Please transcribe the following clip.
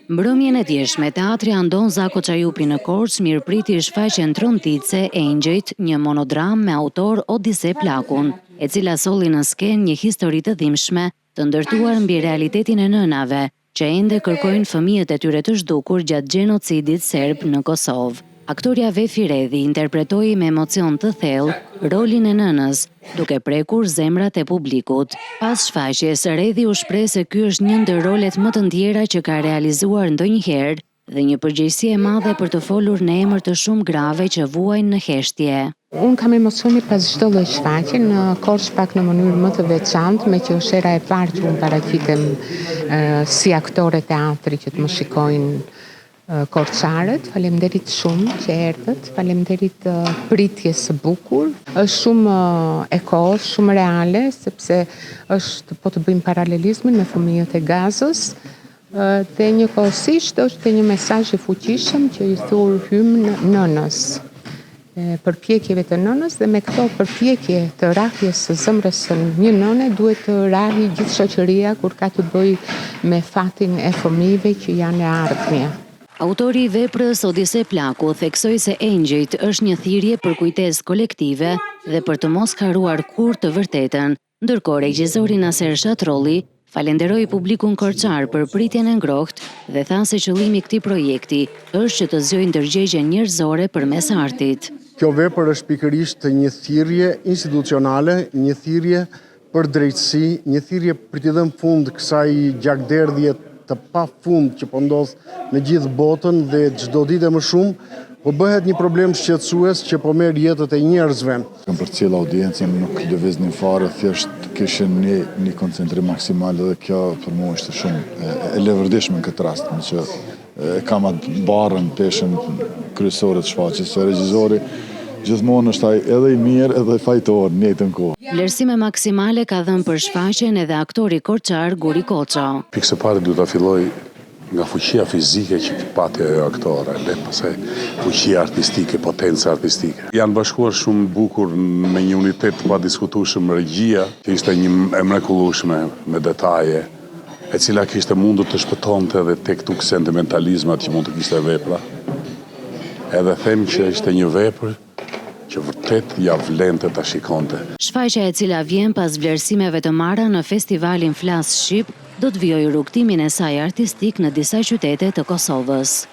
Mbrëmjen e djeshme, Teatri Andon Zako Çajupi në Korçë mirëpriti shfaqjen tronditëse Engjëjt, një monodramë me autor Odise Plakun, e cila solli në skenë një histori të dhimbshme të ndërtuar mbi realitetin e nënave, që ende kërkojnë fëmijët e tyre të zhdukur gjatë gjenocidit serb në Kosovë. Aktorja Vefi Redhi interpretoi me emocion të thellë rolin e nënës, duke prekur zemrat e publikut. Pas shfaqjes, Redhi u shpreh se ky është një ndër rolet më të ndjera që ka realizuar ndonjëherë dhe një përgjegjësi e madhe për të folur në emër të shumë grave që vuajnë në heshtje. Unë kam emocione pas çdo lloj shfaqje, në Korçë pak në mënyrë më të veçantë, meqë është hera e parë që unë paraqitem si aktore teatri që të më shikojnë korçarët. Faleminderit shumë që erdhët, faleminderit pritjes së bukur. Është shumë e kohës, shumë reale, sepse është po të bëjmë paralelizmin me fëmijët e Gazës, Dhe njëkohësisht është dhe një mesazh i fuqishëm që i thur hymn nënës, përpjekjeve të nënës dhe me këto përpjekje të rrahjes së zemrës së një nëne duhet të rrahi gjithë shoqëria kur ka të bëjë me fatin e fëmijëve që janë e ardhmja. Autori i veprës Odise Plaku theksoi se Engjëjt është një thirrje për kujtesë kolektive dhe për të mos harruar kurrë të vërtetën, Ndërkohë, regjizori Naser Shatrolli falenderoi publikun korçar për pritjen e ngrohtë dhe tha se qëllimi i këtij projekti është që të zgjojë ndërgjegjen njerëzore përmes artit. Kjo vepër është pikërisht një thirrje institucionale, një thirrje për drejtësi, një thirrje për t'i dhënë fund kësaj gjakderdhje të pafund që po ndodh në gjithë botën dhe çdo ditë e më shumë po bëhet një problem shqetësues që po merr jetët e njerëzve. Kam përcjellë audiencën, nuk lëviznin fare, thjesht kishin një një koncentrim maksimal dhe kjo për mua ishte shumë e, e leverdishme në këtë rast, meqë e kam atë barrën, peshën kryesore të shfaqjes, se regjizori gjithmonë është ai edhe i mirë edhe fajtor në njëjtën kohë. Vlerësime maksimale ka dhënë për shfaqjen edhe aktori korçar Guri Koço. Pikë së pari duhet ta filloj nga fuqia fizike që pati ajo aktore, le pastaj fuqia artistike, potenca artistike. Janë bashkuar shumë bukur me një unitet të padiskutueshëm regjia, që ishte një e mrekullueshme me detaje, e cila kishte mundur të shpëtonte edhe tek tuk sentimentalizmat që mund të kishte vepra. Edhe them që ishte një vepër që vërtet ia vlente ta shikonte. Shfaqja e cila vjen pas vlerësimeve të marra në festivalin Flas Shqip, do të vijojë rrugëtimin e saj artistik në disa qytete të Kosovës.